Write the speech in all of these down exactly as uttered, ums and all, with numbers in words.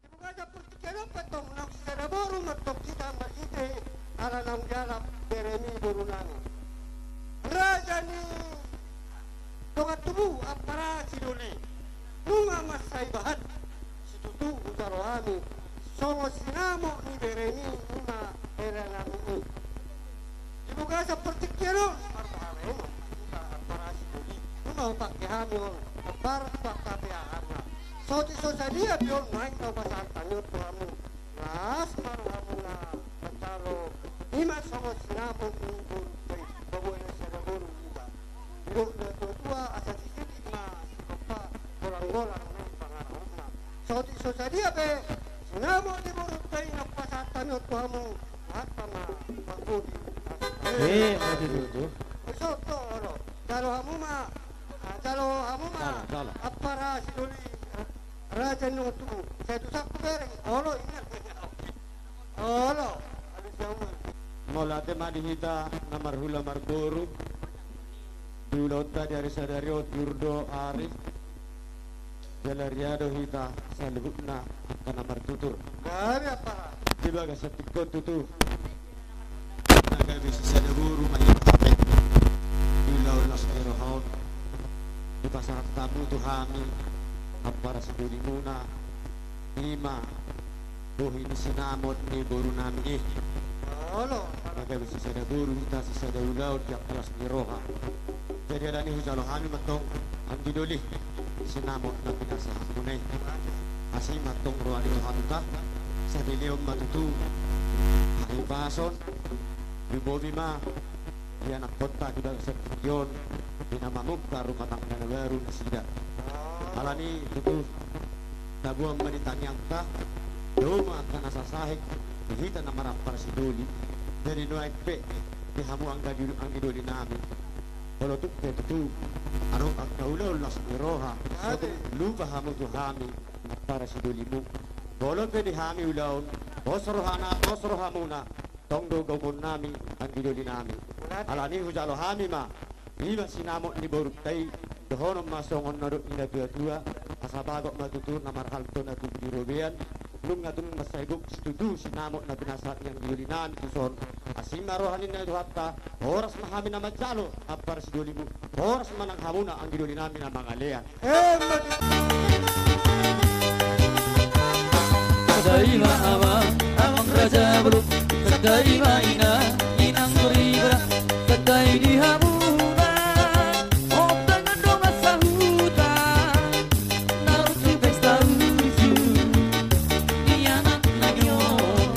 Di bagasan partingkian on pe antong, naung sisada boru ma antong hita marhite ala naung dialap beremi borunami, raja ni dongan tubu Ampara Sidoli. Nunga mansai bahat situtu hujalo hami songon sinamot ni beremi i ma heranami i. Di bagasan partingkian on marboha ma hita Ampara Sidoli, nunga hupangke hami on, hombar tu angka peahanna. Saotik so sadia pe on, naeng na hupasahat hami on tu hamu. Las ma rohamuna manjalo i ma songon sinamot ni boru, paboa na sada boru hita. Didok na tuatua, asa sisitik ma sitompa, golanggolang ma pangarahutna. Saotik so sadia pe sinamot ni borunta i na hupasahat hami on tu hamu, hupasahat ma panggohi. Eh, ada dulu tu. Songon i do, olo. Jalo hamu ma, ah, jalo hamu ma. Jalo, jalo. Ampara Sidoli, raja ni dongan tubu. Sai tu sangku bereng, olo, ingat. Olo, alus hamu ma. Mauliate ma di hita na marhula marboru. Di ulaonta di ari sadari on, tiur do ari. Jala ria do hita saluhutna angka na martutur. Gabe Ampara. Di bagasan tingki on tutu, na gabe sisada boru ma hita, hape di ulaon las ni roha on, dipasahat hamu tu hami Ampara Sidolimuna, i ma bohi ni sinamot ni borunami i. Olo. Na gabe sisada boru hita, sisada ulaon di angka las ni roha. Jadi alani hujalo hami ma antong, anggi doli, sinamot na pinasahatmuna i. Asi ma antong roha ni Tuhanta, sai dilehon ma tutu hahipason, lumobi ma di anakkonta di bagasan tingki on, di na mamungka rumah tangga na baru nasida. Alani tutu, taboan ma di tangiangta, dao ma angka na sasahit di hita na marampar sidoli. Jadi nuaeng pe di hamu angga di, anggi dolinami, olo tung pe tutu adong angka ulaon las ni roha, so tung lupa hamu tu hami, ampara sidolimu. Olo pe di hami ulaon, pos rohana, pos rohamuna, tong do gaukonnami, anggi dolinami. Alani hujalo hami ma, i ma sinamot ni borunta i, dohonon ma songon na dok ni na tuatua, asa bagot ma tutu na marhalto na tubu di robean, nunga tung mansai gok situtu sinamot na pinasahat ni anggi dolinami tuson. Asi ma roha ni na Tuhanta, horas ma hami na manjalo, ampara sidolimu, horas ma nang hamuna anggi dolinami na mangalean. Sada i ma amang, amang raja bolon, sada i ma inang, inang soripada, sada i di hamuna. Ontangan dongan sahuta, na ro tu pesta uju, di anakna on.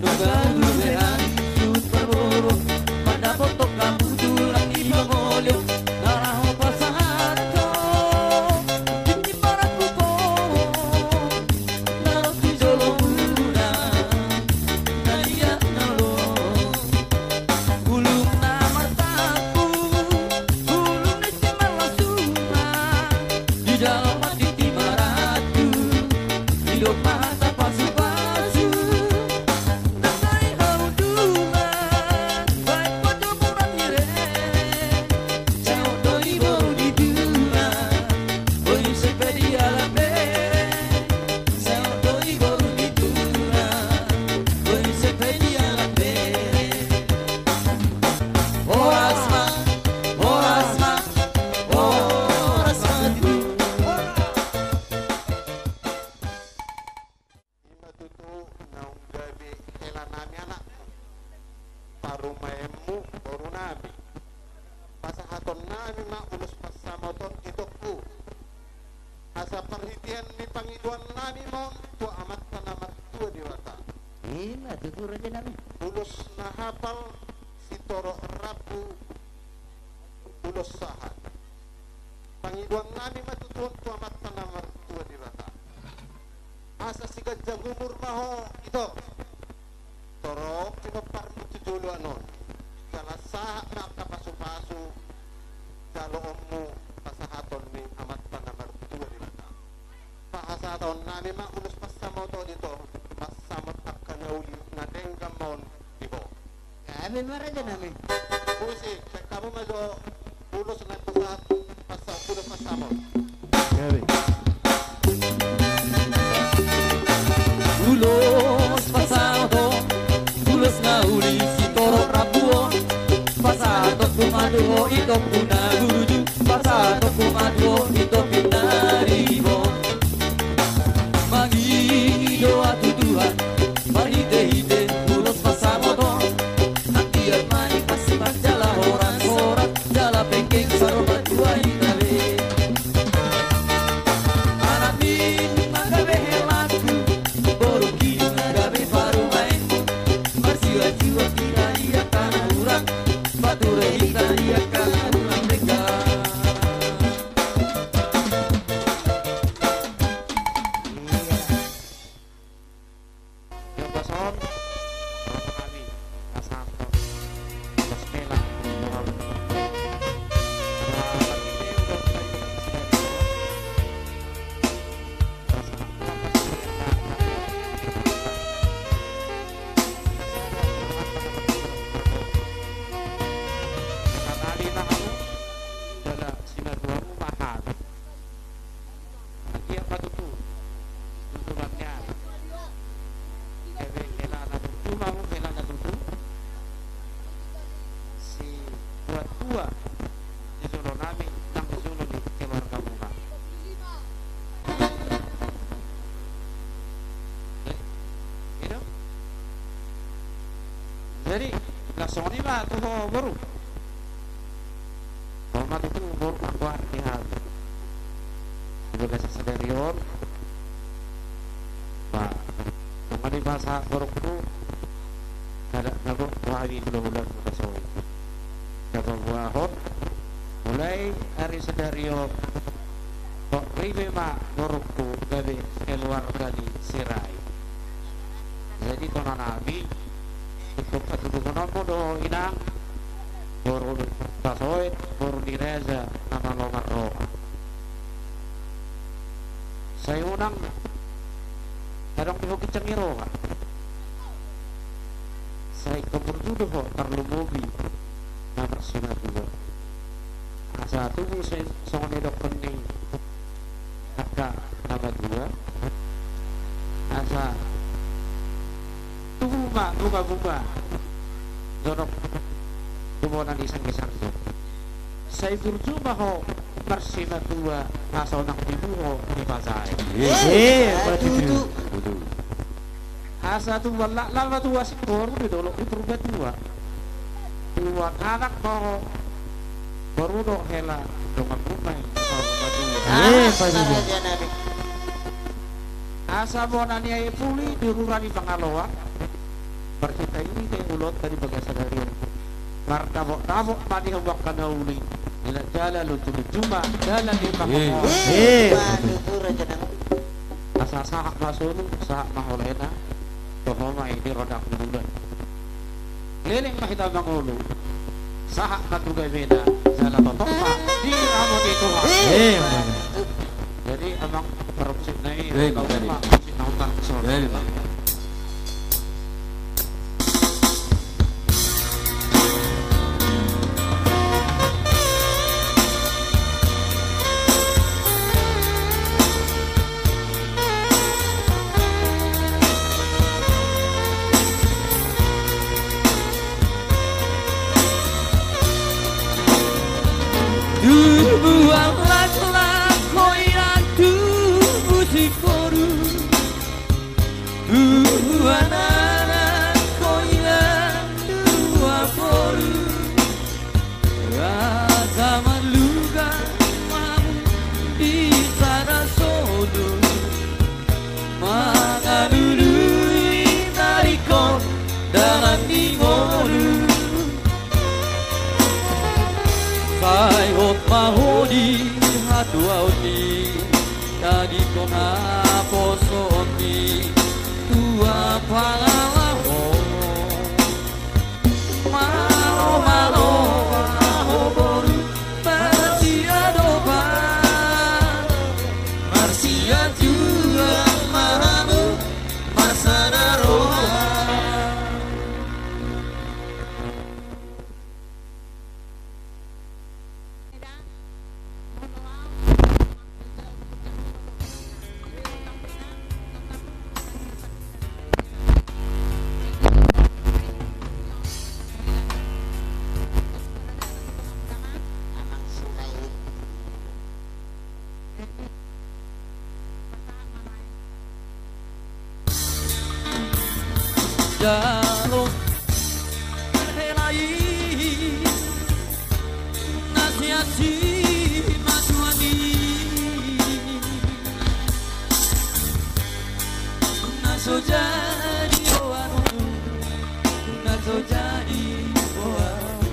Nunga hurang suhut parboru, mandapothon hamu tulang ni pangoli on, na laho pasahathon tingki marangkup on, na ro tu jolomuna, na ia na ro nami anakmu, parumaenmu boru nami. Pasahaton nami ma ulos pansamot on di itongku. Asa parhitean ni pangidoan nami ma on tu Amanta na martua Debata. Ima tutu raja nami. Ulos na hapal sitorop rambu ulos sahat. Pangidoan nami ma tutu on tu Amanta na martua Debata. Asa siganjang umur ma ho ito. Torop sinomparmu tu joloan on. Jala sahat ma angka pasupasu jaloonmu pasahaton ni Amanta na martua Debata. Pasahaton nami ma ulos pansamot on ito, pansamot angka na uli na denggan ma on di ho. Nami ma raja nami. Musik, sian hamu ma jo ulos na pasahat, pasa-, ulos pansamot. Gabe. Ulos pansamot on, ulos na uli sitorop rambu on. Pasahatonku ma tu ho itongku na burju, pasahatonku ma tu ho ito pinaribot. Mangido ahu tu Tuhan, marhitehite ulos pansamot on. Anggiat ma nipasu-pasu jala horas-horas, jala penggeng saur matua hita be. Anakmi ma gabe helangku, borungki ma gabe parumaenku. Marsiuat-siuat hita di angka na hurang, pature hita di angka na hurang denggan. Anggiat ma tutu tutulannya. Gabe hela na tutu ma ho, hela na tutu. Situa-tua di jolo nami, nang di jolo ni keluargamuna. Eh, i do. Jadi, langsung i ma tu ho boru. Ho ma tutu boru, anggo ari ni hami di bagasan sadari on. Ba, nunga dipasahat borungku, sada na gok tu hami hulahula na so tapaboahon. Mulai ari sadari on, tok ripe ma borungku gabe keluarga ni Sirait. Jadi tona nami, ingkon patudungononmu do inang, boru ni Pasoet, boru ni raja na malo marroha. Sai unang adong di ho ginjang ni roha. Sai ingkon burju do ho tarlumobi na marsimatua. Asa tubu sai songon na nidokkon ni angka na matua. Asa tubu ma bunga-bunga jonok tu bona ni sanggesanggo. Sai burju ma ho marsimatua asa unang dibuho dipasahat. Eh, eh, betul. Asa tubuan laklak ma tu asi boru di dolok ni Purbatua. Tubuan anak ma ho boru dohot hela dongan rumah i Purbatua. Eh, betul. Asa bona ni Aek Puli di rura ni Pangaloan. Marhite i ma ulaonta di bagasan sadari on. Mardapotdapot ma di hamu angka na uli. Jala, jala luju-luju ma dalan ni pangkomuan. Eh, eh, asa sahat ma solu, sahat ma holena. Toho ma i di roda ni bulan. Leleng ma hita mangolu. Sahat ma tu gabena, jala totop ma diramoti Tuhan. Eh, jadi amang parmusik na i, eh, amang parmusik na i, amang parmusik na i. Eh, amang. Tubuan laklak ho inang, tubu singkoru. Lalu hela i na siasi ma suan i, na so jadi boanu, na so jadi boanu.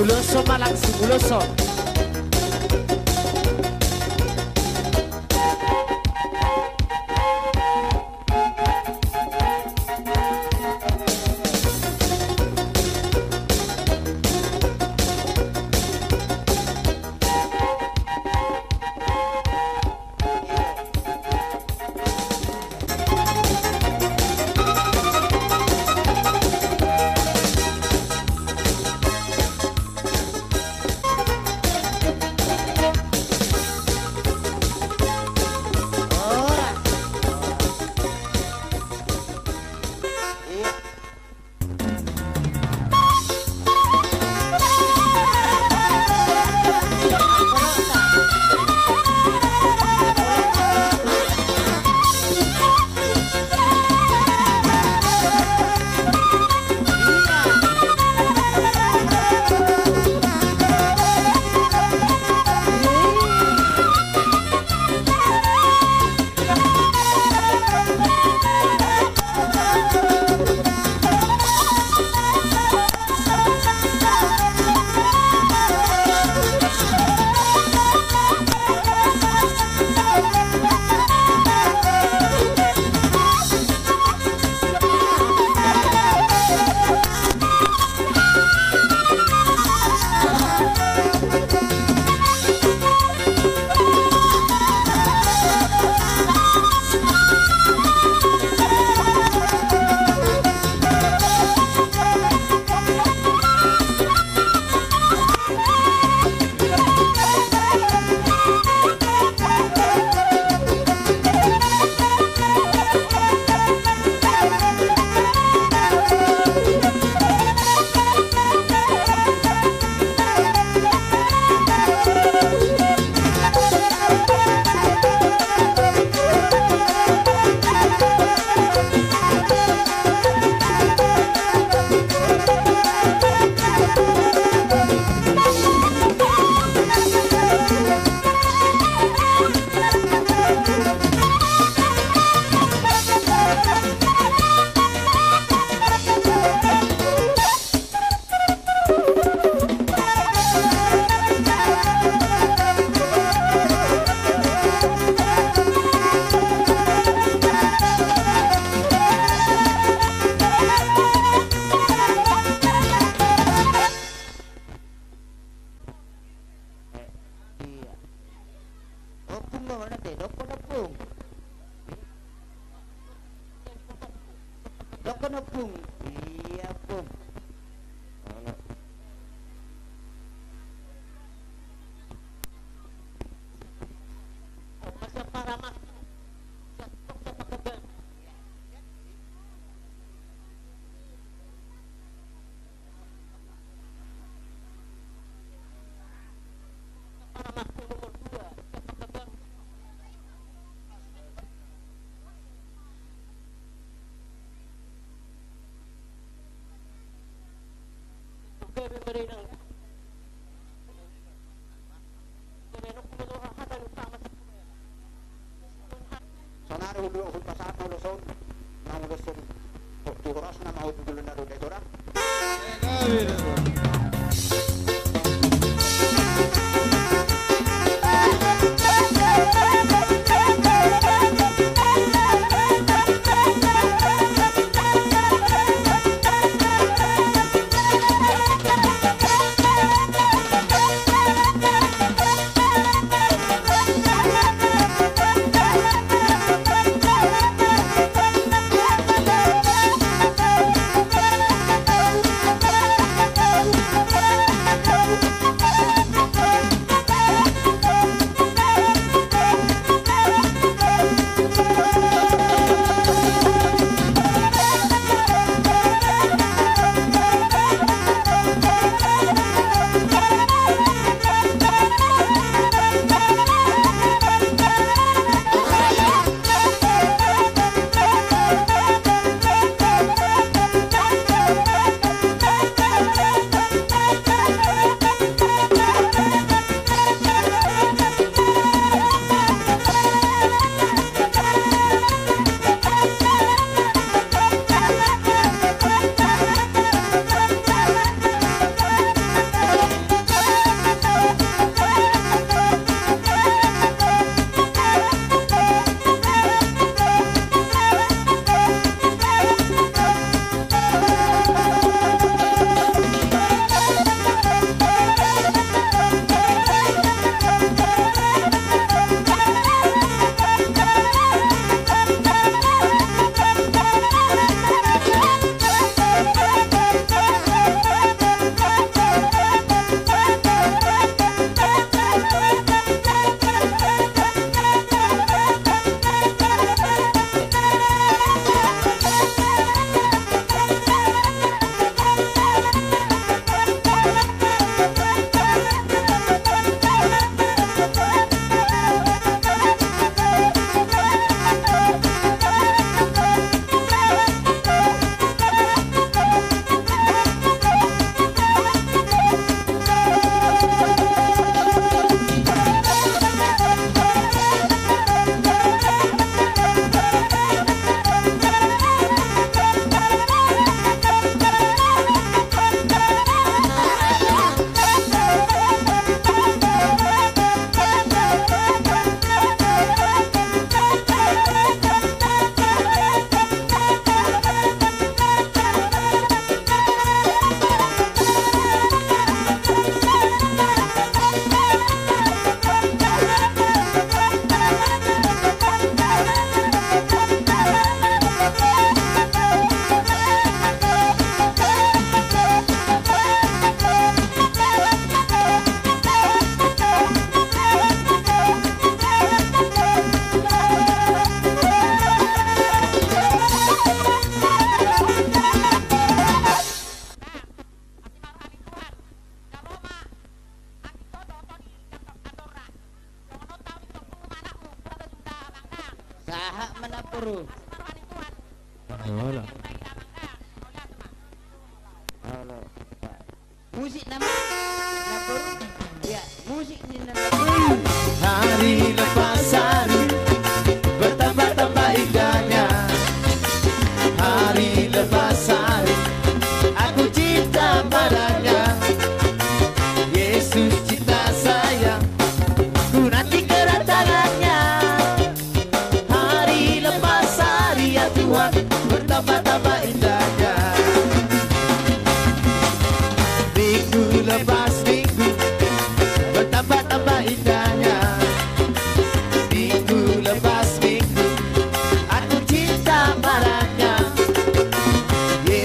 Ulos on ma langsung, ulos on. Bung. Iya, Bung. Olo. Saonari hulu, hulu pasahat ma ulos on, na ulos on tu horasna ma hulu dulu na ro da i tora. Sahat ma namboru. Olo. Olo. Musik nama namboru. Ya, musik ni namboru. Hari lepas hari, bertambah-tambah indahnya. Hari lepas hari, aku cinta padanya. Yesus cinta saya, ku nanti kedatangannya. Hari lepas hari, ya Tuhan, bertambah-tambah indahnya. Minggu lepas minggu, bertambah-tambah indahnya.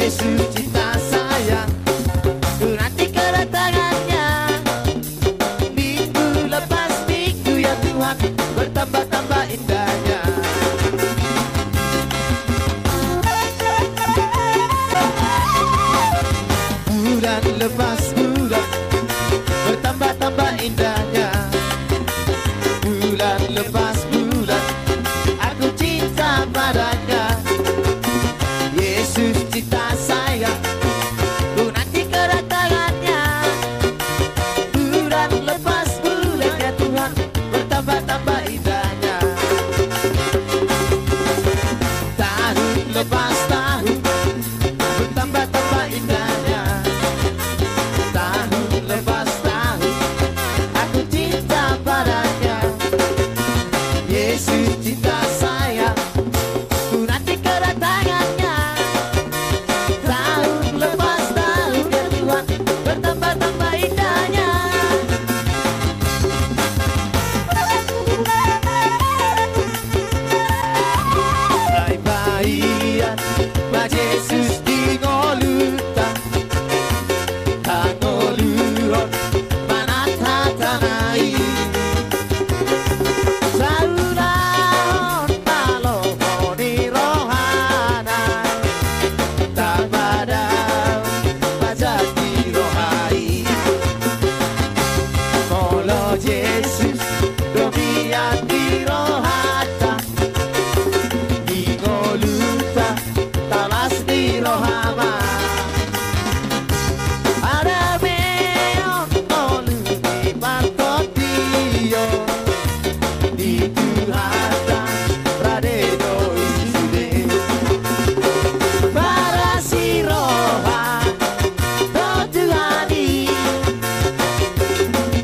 Yesus cinta saya, ku nanti kedatangan-Nya. Minggu lepas minggu, ya Tuhan, bertambah-tambah indahnya. Bulan lepas bulan, bertambah-tambah indahnya. Bulan lepas bulan, aku cinta pada-Nya. Yesus cinta saya, ku nanti kedatangan-Nya. Bulan lepas bulan, ya Tuhan, bertambah-tambah indahnya. Tahun lepas tahun, bertambah-tambah indahnya. Tahun lepas tahun, aku cinta pada-Nya. Yesus cinta saya, ku nanti kedatangan-Nya. Tahun lepas tahun, ya Tuhan, bertambah-tambah indahnya. Sai bahen ma Jesus di ngolunta, hangoluhon manat hatana i. Sai ulahon ma lomo ni rohana, tapadaon ma jati roha i. Molo Jesus do mian di rohanta, di ngolunta, talas ni roha ma. Hadameon ngolu ni partondion, di Tuhanta rade do i sude. Barasi roha do Tuhan i,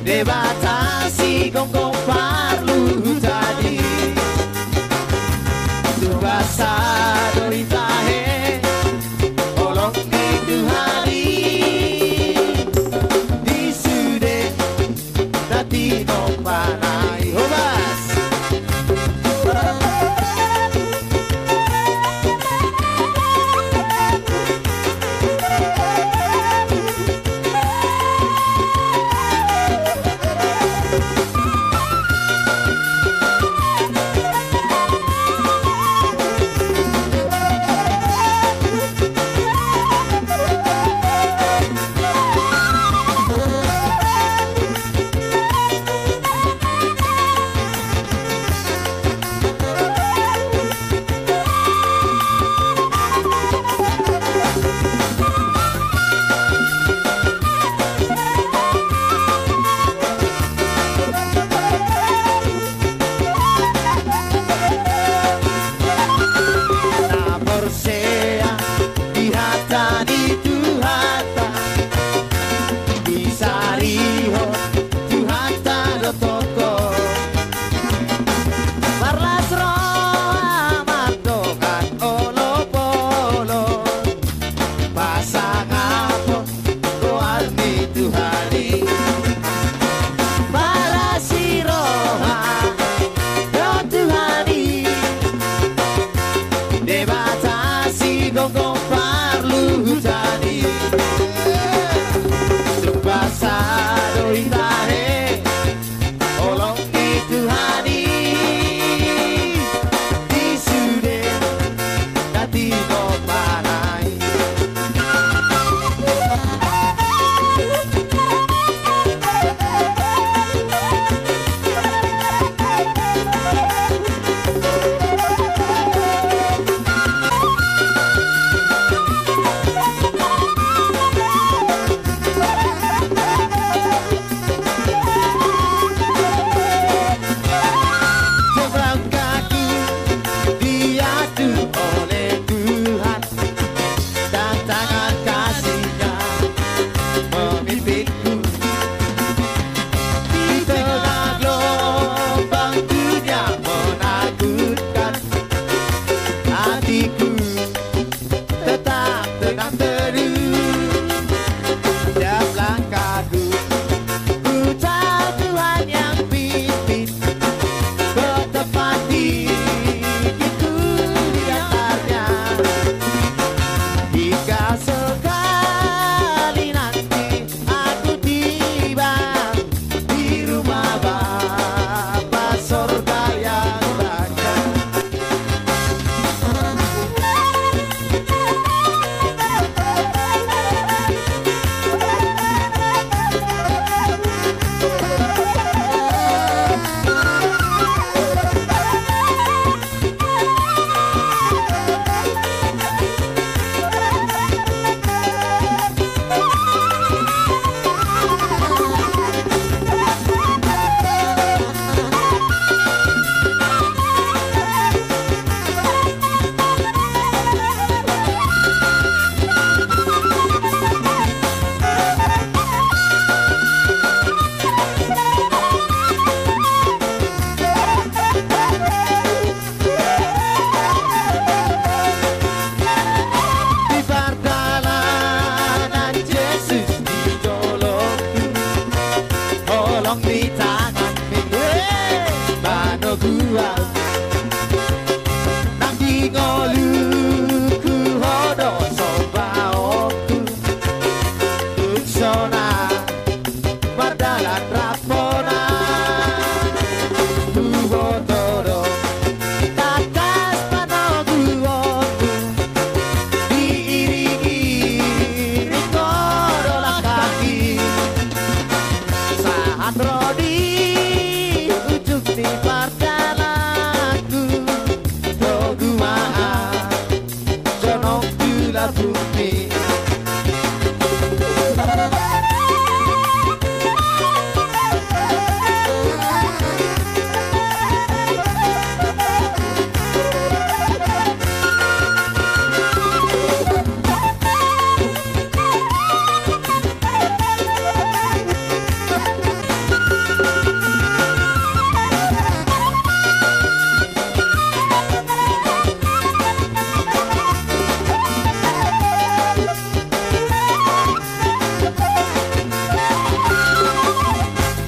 Debata sigomgom parluhutan i. Tumbasa do i tahe holong ni Tuhan i, di sude na tinompana i. Horas. Na porsea di hata ni Tuhanta, disarihon Tuhanta do tongtong. Marlas roha mandongani olopolop, pasangapon goar ni Tuhan i. Marasi roha do Tuhan i, Debata sigomgom parluhutan i. Tumbasa do i tahe holong ni Tuhan i, di sude na tinompana i. Langkahku diatur oleh Tuhan, dan tangan kasih-Nya memimpinku. Di tengah gelombang dunia menakutkan, hatiku tetap tenang teduh. Tiap langkahku ku tahu Tuhan yang pimpin, bertempat di gigiku diantarnya. Hingga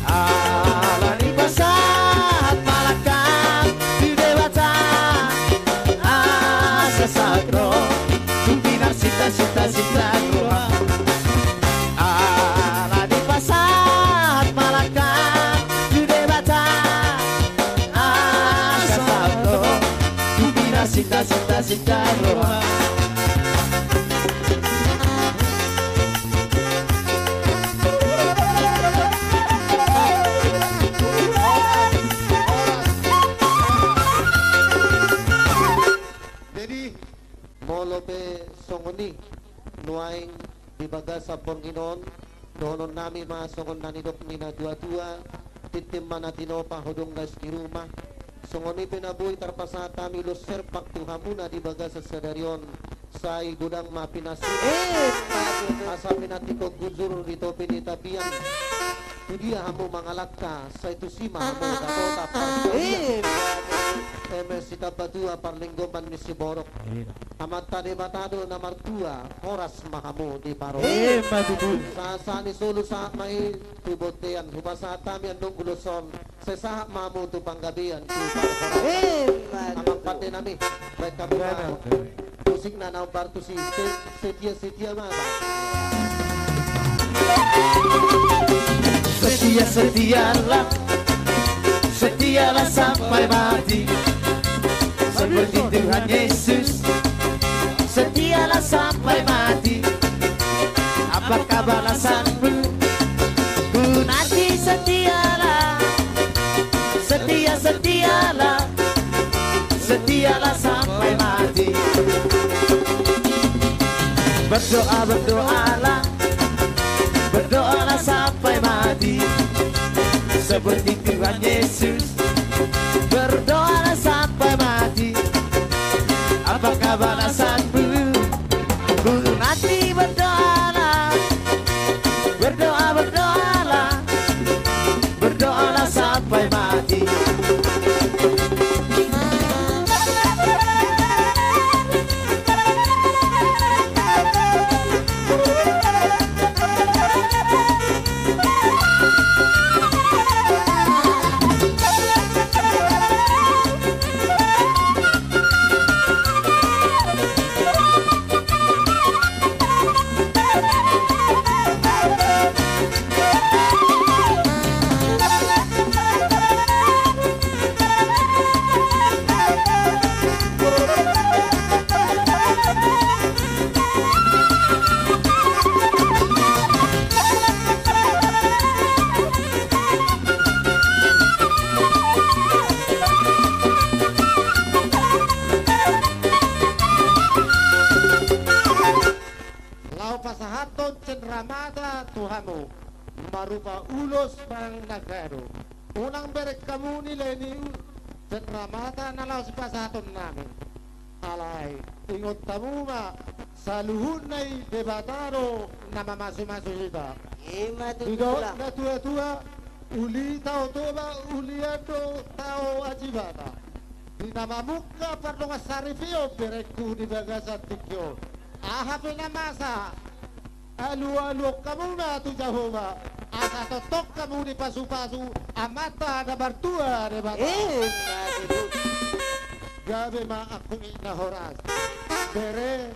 Ala ni pasahat malangkam di Debata, asa sahat ro tu pinasinta-sinta sinta roha. Ala ni pasahat malangkam di Debata, asa sahat ro tu pinasinta-sinta sinta roha. Jadi, molo pe songon i nuaeng di bagasan borngin on, dohononnami ma songon na nidok ni na tua-tua: Tintin ma na tinopa, ho donggas di ruma. Songon i pe na boi tarpasahat hami ulos serpak tu hamuna di bagasan sadari on, sai godang ma pinasuna. Eh, asa pinantikhon gujur di topi ni tapian. Tu dia hamu mangalangka, sai tusi ma hamu dapotan parsaoran. Eh, eme sitambatua parlinggoman ni siborok. Amanta Debata do na martua, horas ma hamu diparorot. Ima tutu. Sahat-sahat ni solu sahat ma i tu bontean, hupasahat hami annon ulos on, sai sahat ma hamu tu panggabean, tu parhorasan. Ima tutu. Amang pande nami, baen hamu ma musik na naung partusi, se-, setia-setia ma, Bang. Setia, setialah, setialah sampai mati, seperti Tuhan Yesus. Setialah sampai mati, apakah balasanmu? Ku nanti. Setialah, setia, setialah, setialah sampai mati. Berdoa, berdoalah, berdoalah sampai mati, seperti Tuhan Yesus. Berdoalah sampai mati, apakah balasanmu? Ku nanti. Berdoalah, berdoa, berdoalah, berdoalah sampai mati. Laho pasahathon cendramata tu hamu, marupa ulos manang nagado. Unang bereng hamu nilai ni u-, cendramata na laho sipasahatonnami. Alai ingot hamu ma, saluhutna i Debata do na mamasumasu hita. Ima tutu. Didok na tua-tua, uli tao Toba, ulian do tao Ajibata. Di na mamungka pardongansaripeon berengku di bagasan tingki on. Aha pe na masa, alualuhon hamu ma tu Jahowa, asa tongtong hamu dipasupasu Amanta na martua Debata. Eh, gabe ma angkup na horas. Bere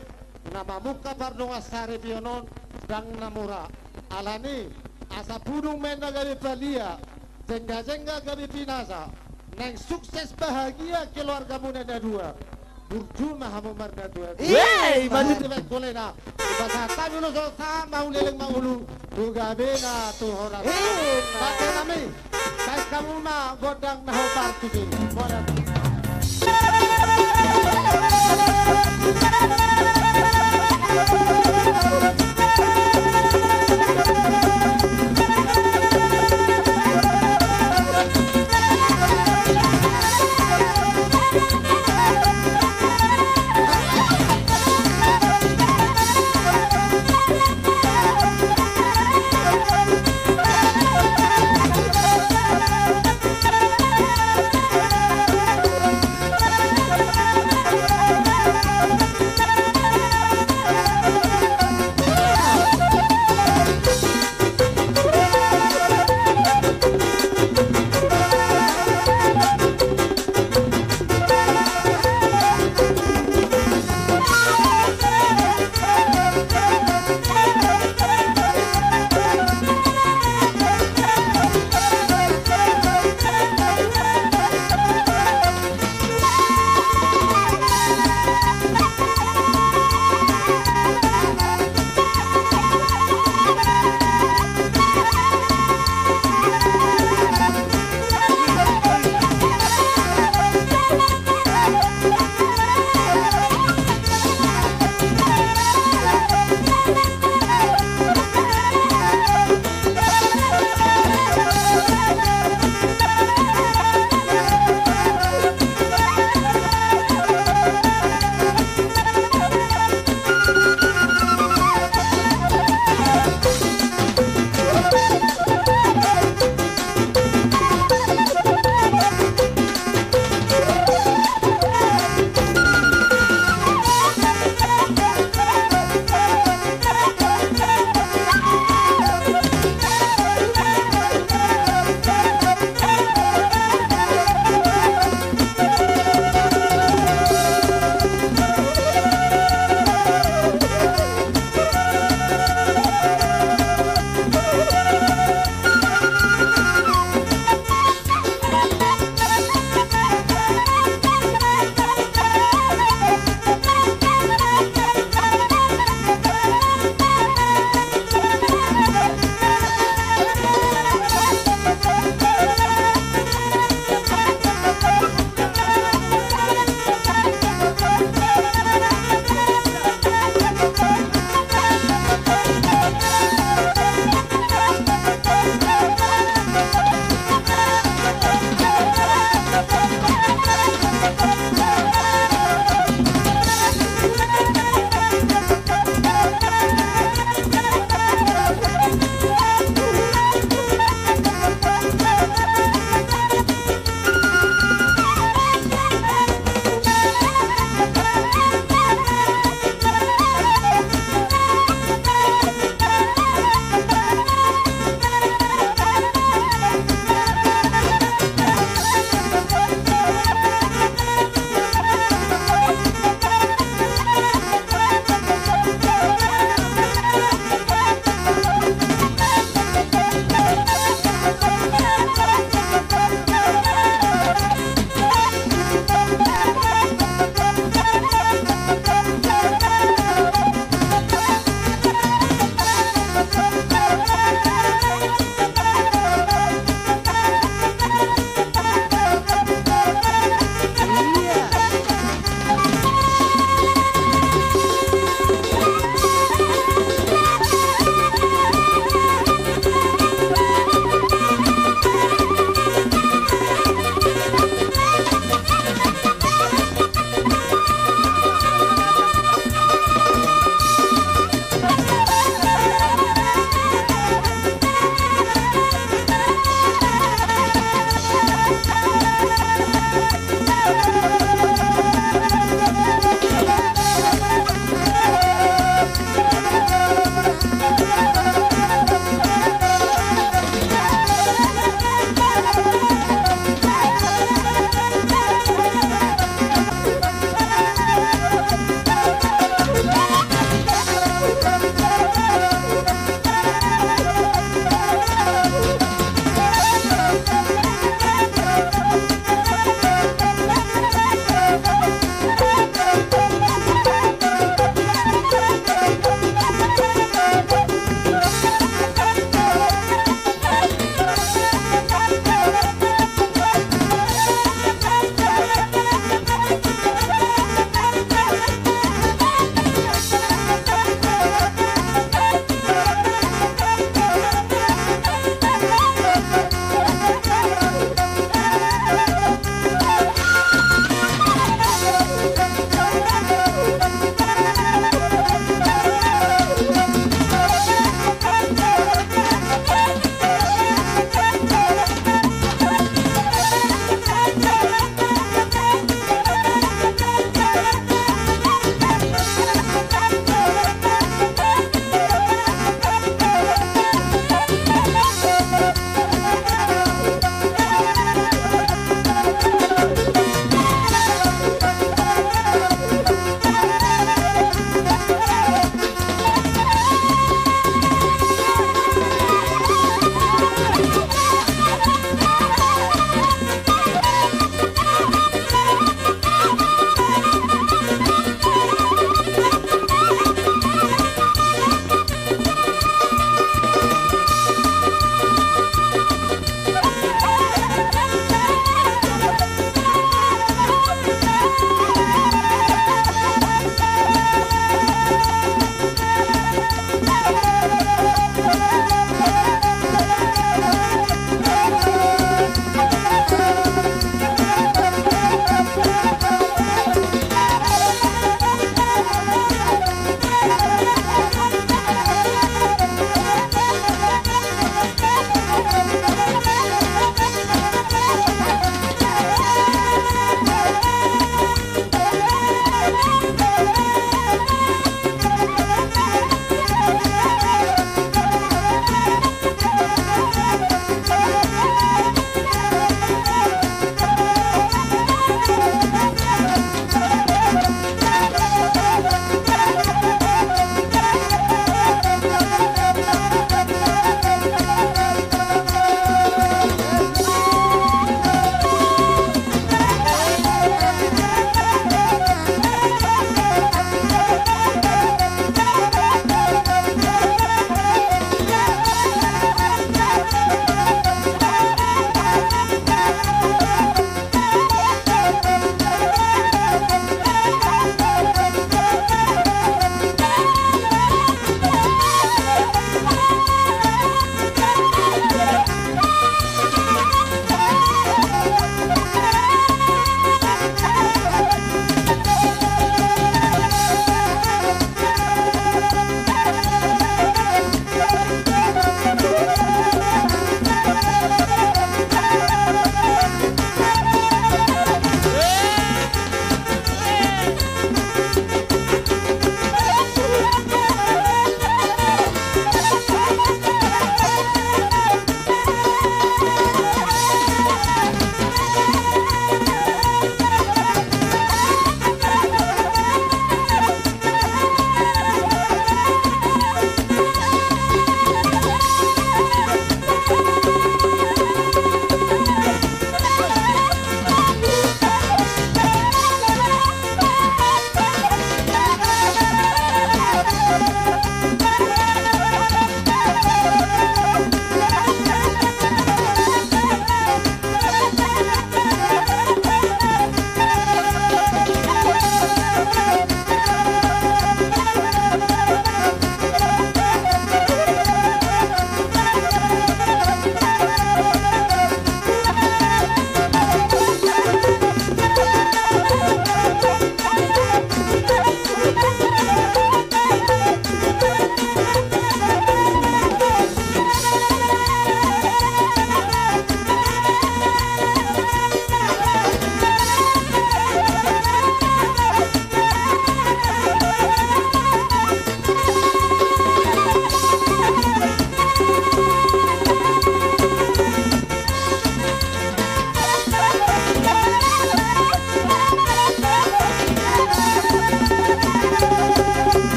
na mamungka pardongansaripeon on ndang na mura. Alani, asa pudung ma inna gabe palia, jengga-jengga gabe pinasa, naeng sukses bahagia keluargamuna na dua. Burju ma hamu marnatua. Wey, ima tutu. Dipasahat hami ulos on, sahat ma hu leleng ma ulu, tu gabena tu horas. Ima. Pande nami, baen hamu ma gondang na hombar tusi. Bona.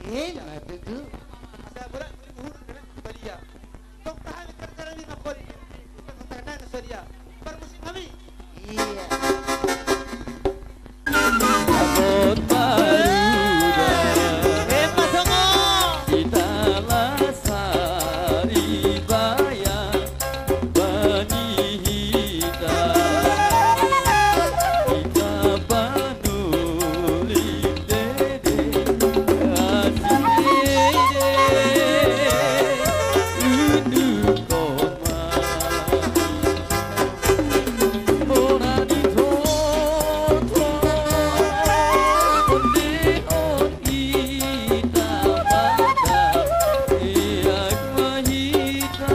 Eh, na tutu. Asa borat, borat, borat, borat, borat. Tong tahan, gara-gara ni nang kori. Tong tahan, nang soria. Parmusim hami. Iya. Abot paruda. Eh, masongo. Di Talasari Bayan. Bani hita, hita panulim dede, asi dede, unduk koma. Bona ni toto, onde on hita pada, iak ma hita.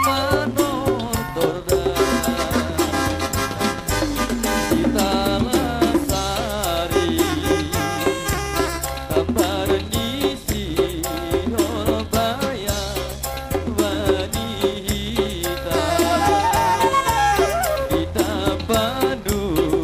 Manortor da di Talasari, tambar ni Sihorbaya, bani hita, hita panulim dede.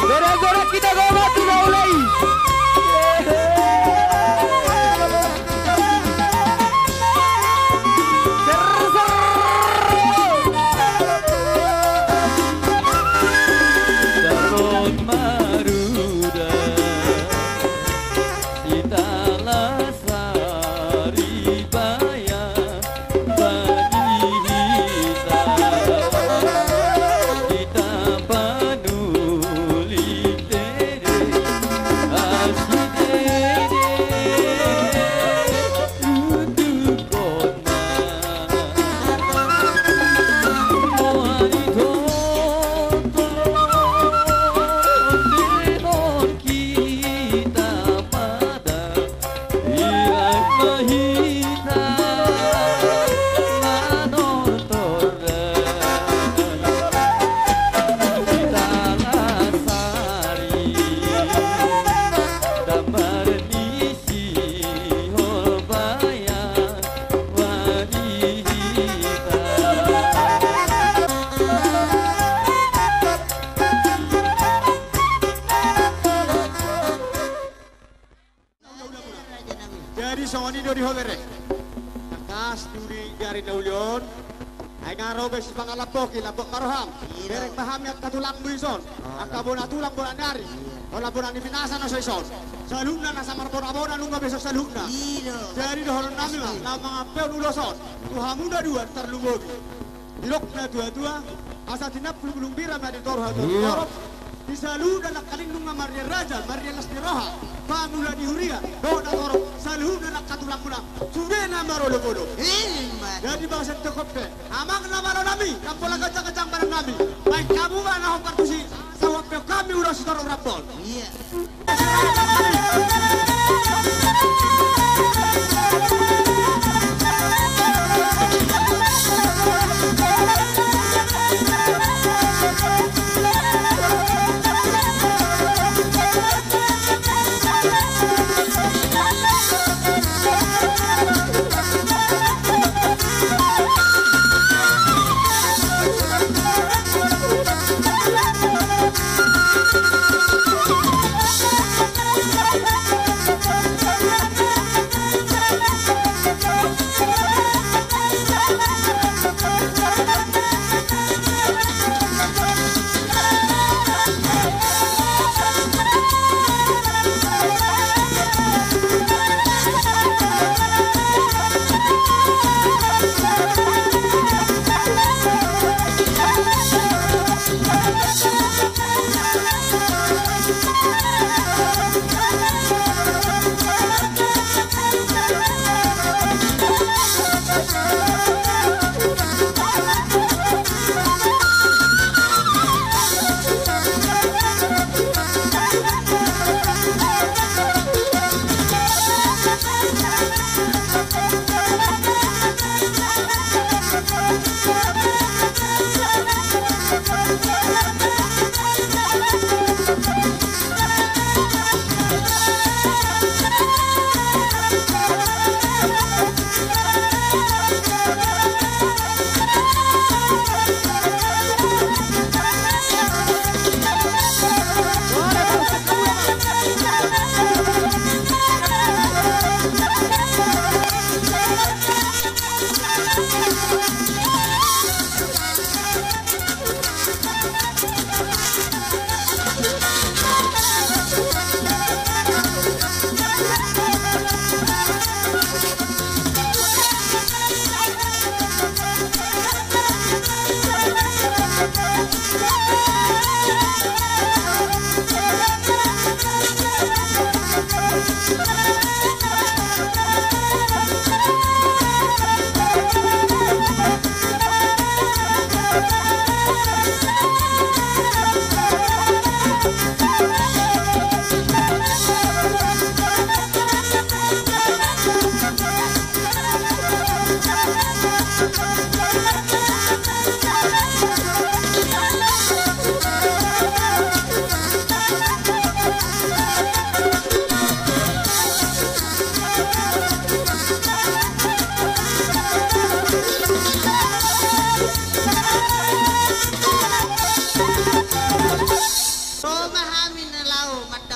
Gorak-gorak hita, gorak hita, mulai. Dapot maruda di Talasari Bayan. Bani hita, hita panulim dede, asi dede, unduk koma. Bona ni toto, onde on hita pada. Iak ma hita manortor da di Talasari, tambar ni Sihorbaya, bani hita. Jadi songon i do di ho bere. Tangkas tu di ari na uli on. Ai nga ro be sipangalap boki, lambok ma roham. Bereng ma hami angka tulangmu dison. Angka bona tulang bona ni ari. Holan bona ni pinasan do dison. Saluhutna na samar bona-bona nunga be so saluhutna. Jadi dohonon nami ma, na mangampehon ulos on tu hamu na dua tarlumobi. Didok na tua-tua, asa tinampul bulung bira ma di toru hau torop. Di saluhutna nangkaning nunga marria raja, marria las ni roha, pangula ni huria dohot na torop, saluhutna nangka tulangmuna sude na marolop-olop. Jadi bagasan tokop pe, amang na malo nami, ndang pola ganjang-ganjang badan nami. Baen hamu ma na hombar tusi, sahuaphehon hami ulos sitorop rap on.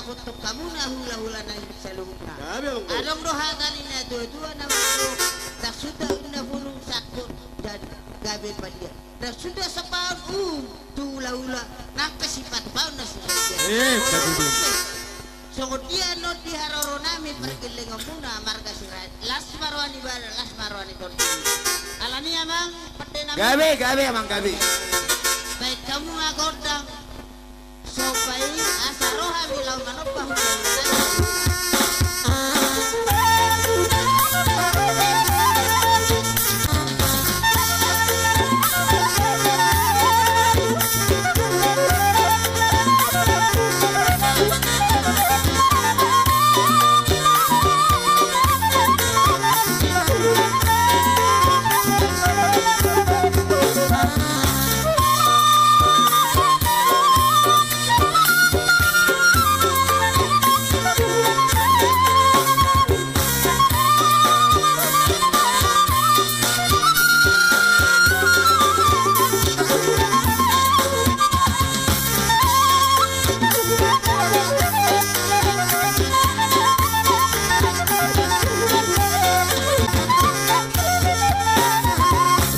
Sangkothon hamu na hulahula nami saluhutna. Gabe, Amang. Adong do hata ni na tuatua na mandok: Ndang suda unang bulung sangkot, ndang gabe palia. Ndang suda sapaon uhum tu hulahula, nang pe sipatupaon na so sadia. Eh, betul. Songon dia annon di haroro nami pargellengonmuna marga Sirait. Las ma roha ni ibana, las ma roha ni tondi. Alani, Amang, pande nami. Gabe, gabe, Amang, gabe. Baen hamu ma gondang. Somba i asa ro hami laho manomba.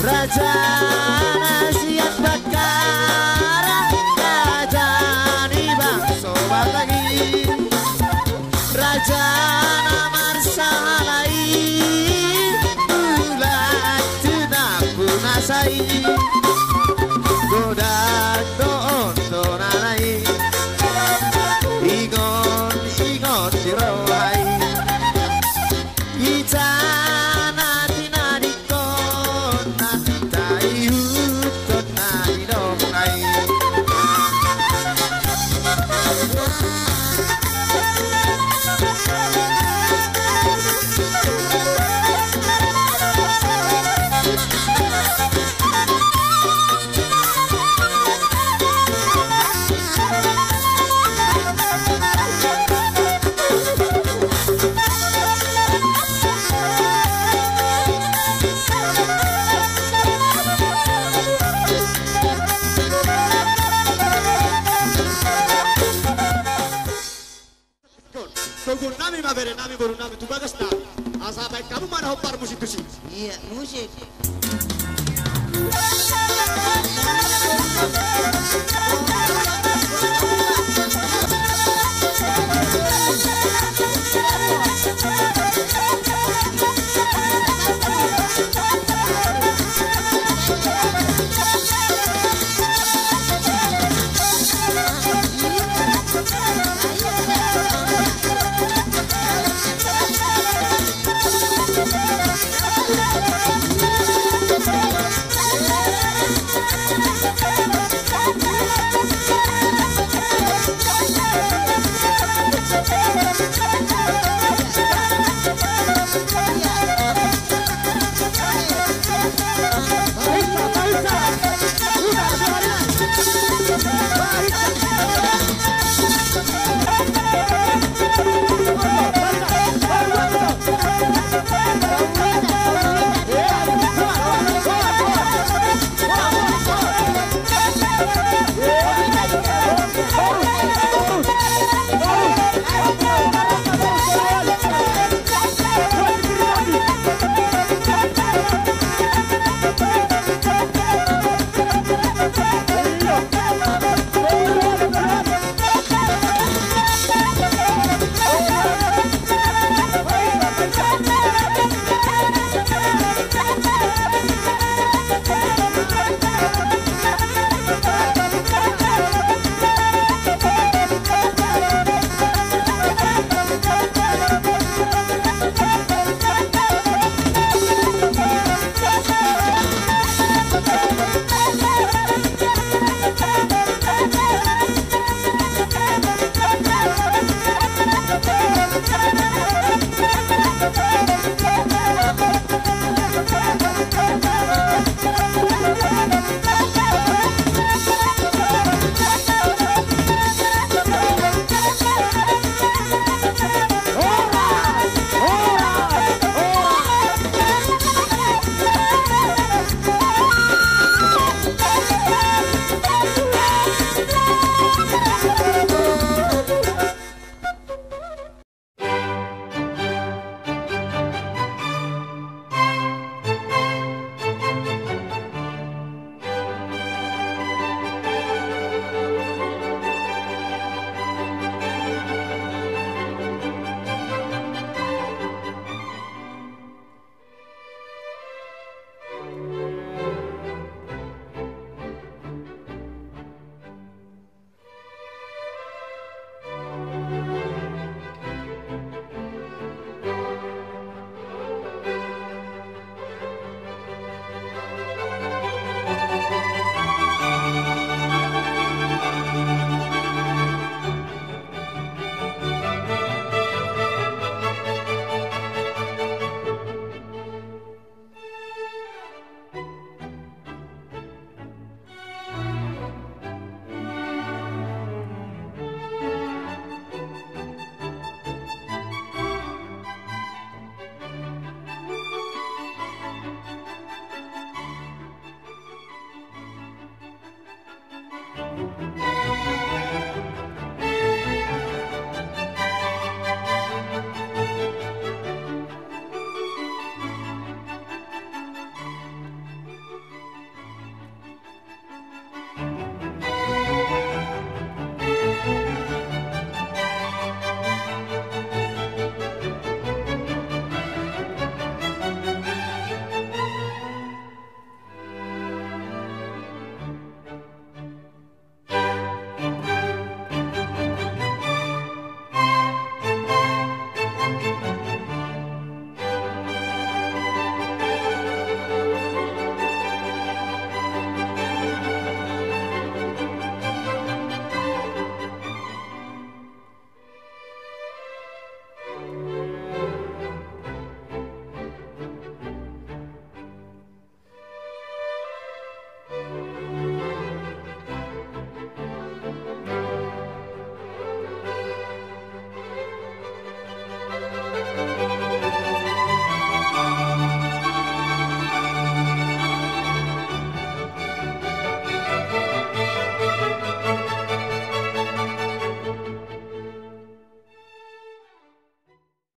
Raja na sian Bakkara, raja ni bangso Batak i, raja na marsahala i, bulat tu nampuna sai, godang do on tona nai, ingot ingot di roha i. Ija na tinadingkon, na taihuthon na nidokna i. Togu nami ma, bere nami, boru nami tu bagas na. Asa baen hamu ma na hombar musik tusi. Iya, musik.